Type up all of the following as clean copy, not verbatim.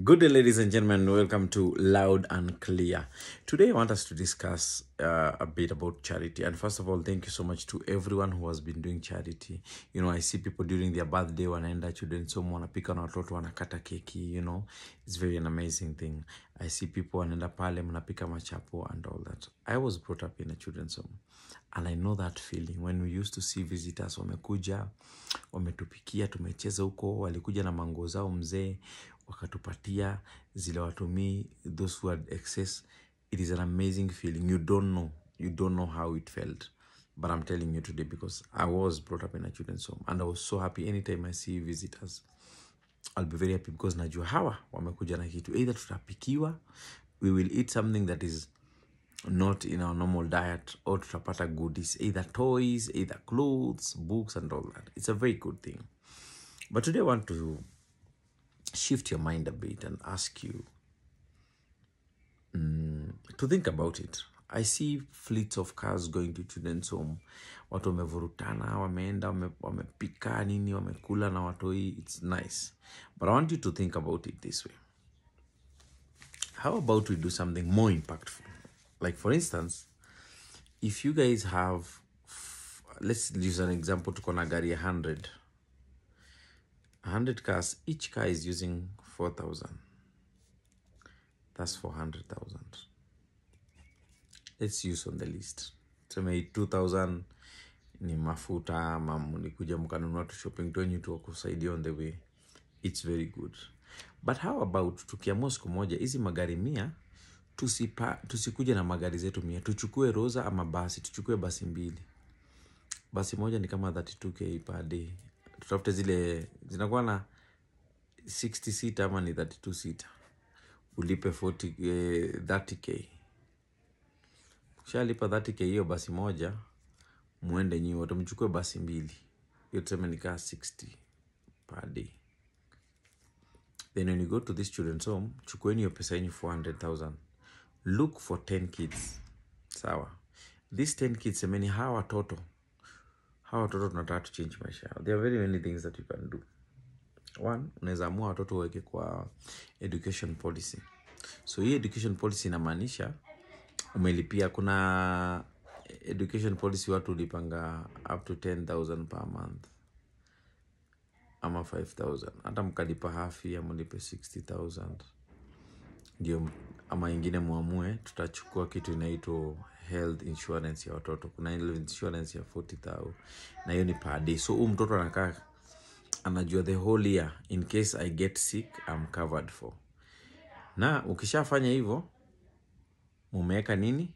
Good day, ladies and gentlemen. Welcome to Loud and Clear. Today, I want us to discuss a bit about charity. And first of all, thank you so much to everyone who has been doing charity. You know, I see people during their birthday wanaenda children's home, wanapika na watoto, wanakata keki, you know. It's very an amazing thing. I see people wanaenda pale, mnapika machapo and all that. I was brought up in a children's home. And I know that feeling when we used to see visitors wamekuja, wametupikia, tumecheza huko, walikuja na manguo zao mzee, wakatupatia zile watumii, those who had excess. It is an amazing feeling. You don't know how it felt. But I'm telling you today because I was brought up in a children's home and I was so happy anytime I see visitors. I'll be very happy because najua hawa wamekuja na kitu. Either tutapikiwa, we will eat something that is not in our normal diet, or tutapata goodies, either toys, either clothes, books and all that. It's a very good thing. But today I want to shift your mind a bit and ask you to think about it. I see fleets of cars going to children's home. Watu wamevurutana, wameenda, wamepika nini, wamekula na watoi. It's nice. But I want you to think about it this way. How about we do something more impactful? Like, for instance, if you guys have, let's use an example, tuko na gari 100. 100 cars, each car is using 4,000. That's 400,000. Let's use on the list. Tuseme 2000 ni mafuta ama mlikuja mkanunua tu shopping twenyu tu kusaidia on the way. It's very good. But how about tukiamua siku moja hizi magari 100 tusikuje na magari zetu 100, tuchukue Rosa ama basi, tuchukue basi mbili. Basi moja ni kama 32K per day. Tutafute zile zinakuwa na 60 seater ama ni 32 seater, ulipe 40, 30K. Ukishalipa 30K hiyo basi moja, muende nyi wote, mchukue basi mbili, hiyo tuseme ni kaa 60 per day. Then when you go to this children's home, chukueni hiyo pesa yenyu 400,000, look for 10 kids, sawa? These 10 kids, semeni hawa watoto tunataka to change maisha yao. There are very many things that you can do. One, unaweza amua watoto waweke kwa education policy. So hii education policy inamaanisha umelipia, kuna education policy watu ulipanga up to 10,000 per month ama 5000, hata mkalipa half ya mlipe 60,000 ndio, ama ingine muamue tutachukua kitu inaitwa health insurance ya watoto. Kuna health insurance ya 40,000 na hiyo ni per day, so huu mtoto anakaa anajua the whole year, in case I get sick, I'm covered for. Na ukishafanya hivyo, mumeweka nini,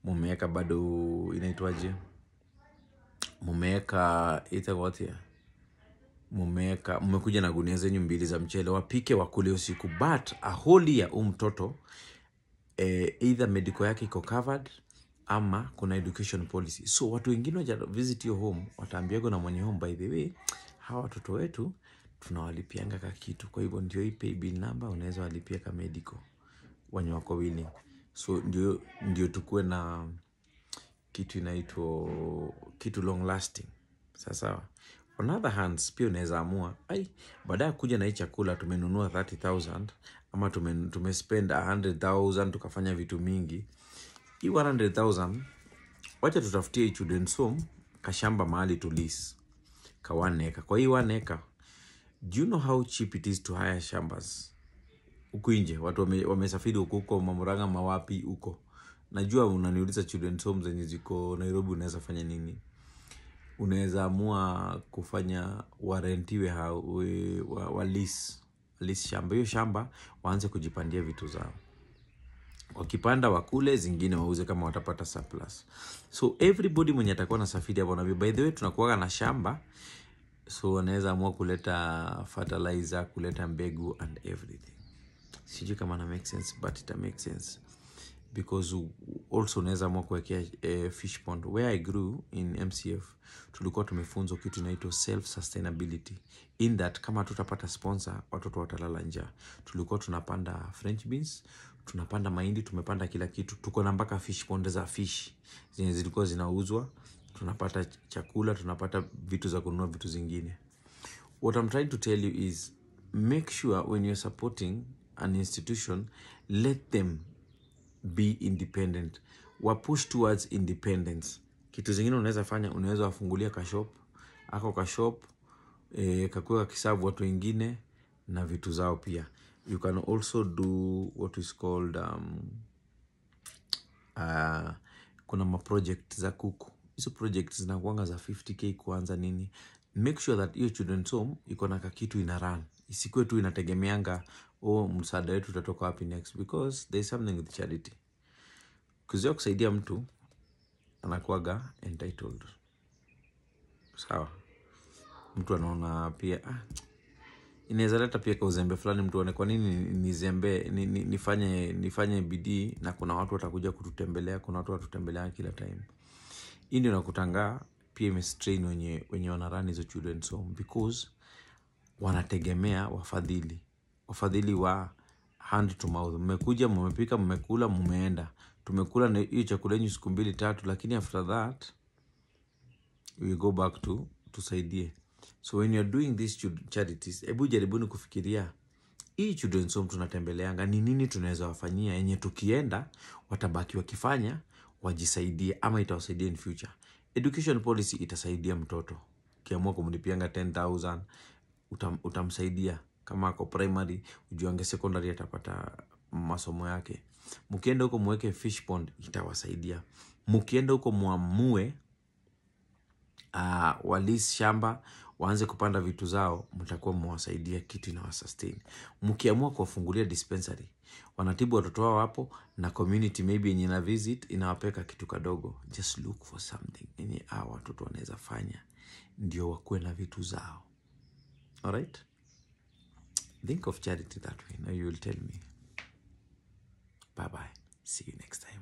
mumeweka bado inaitwaje, mumeweka itakuwa mumeweka, mmekuja na gunia zenyu mbili za mchele, wapike wakule usiku. But a whole year huu mtoto either medical yake iko covered ama kuna education policy. So watu wengine waja visit your home, wataambiago na mwenye home, "By the way, hawa watoto wetu tunawalipianga ka kitu, kwa hivyo ndio hii pay bill number, unaweza walipia ka medical wenye wako willing." So ndio tukuwe na kitu inaitwa kitu long lasting. Sasa on other hands, pia unaweza amua, ai, baada ya kuja na hii chakula tumenunua 30,000 ama tumespend 100,000, tukafanya vitu mingi, hii 100,000 wacha tutafutie hii children's home kashamba mahali to lease ka 1 acre. Kwa hii 1 acre, do you know how cheap it is to hire shambas huku nje? Watu wamesafiri huko huko Mamuranga, mawapi huko. Najua unaniuliza, children's home zenye ziko Nairobi unaweza fanya nini? Unaweza amua kufanya warentiwe, wa lease shamba. Hiyo shamba waanze kujipandia vitu zao, wakipanda wakule, zingine wauze kama watapata surplus. So everybody mwenye atakuwa na safiri hapo na, "By the way, tunakuwaga na shamba," so wanaweza amua kuleta fertilizer, kuleta mbegu and everything. Sijui kama na make sense, but it make sense because also unaweza amua kuwekea fish pond. Where I grew in MCF, tulikuwa tumefunzwa kitu inaitwa self sustainability, in that kama tutapata sponsor, watoto watalala njaa. Tulikuwa tunapanda french beans, tunapanda mahindi, tumepanda kila kitu, tuko na mpaka fish pond za fish zenye zilikuwa zinauzwa, tunapata chakula, tunapata vitu za kununua vitu zingine. What I'm trying to tell you is make sure when you're supporting an institution, let them be independent. Wa push towards independence. Kitu zingine unaweza fanya, unaweza wafungulia kashop ako kashop, kakuwa kakisavu watu wengine na vitu zao pia. You can also do what is called kuna maproject za kuku. Hizo project zinakuanga za 50K kuanza nini. Make sure that hiyo children's home iko na kakitu ina run, isikuwe tu inategemeanga, oh, msaada wetu utatoka wapi next, because there is something with charity. Kuzoea kusaidia mtu anakuwaga entitled, sawa? Mtu anaona pia, inaweza leta pia ka uzembe fulani, mtu aone kwa nini nizembe, nifanye bidii na kuna watu watakuja kututembelea, kuna watu watutembelea kila time. Hii ndio nakutangaa pia imestrain wenye wanarun hizo children's home, because wanategemea wafadhili wa hand to mouth. Mmekuja, mmepika, mmekula, mmeenda. Tumekula na hiyo chakula yenu siku mbili tatu, lakini after that we go back to tusaidie. So when you're doing these charities, hebu jaribuni kufikiria hii children's home tunatembeleanga ni nini tunaweza wafanyia yenye tukienda watabaki wakifanya wajisaidie, ama itawasaidia in future. Education policy itasaidia mtoto. Ukiamua kumlipianga 10,000 utamsaidia kama ako primary, ujuange secondary atapata masomo yake. Mkienda huko muweke fish pond, itawasaidia. Mkienda huko muamue walisi shamba waanze kupanda vitu zao, mtakuwa mwasaidia kitu inawasustain. Mkiamua kuwafungulia dispensary, wanatibu watoto wao hapo, na community maybe yenye ina visit inawapeka kitu kadogo. Just look for something yenye hawa watoto wanaweza fanya ndio wakuwe na vitu zao. All right? Think of charity that way. Now you will tell me. Bye bye. See you next time.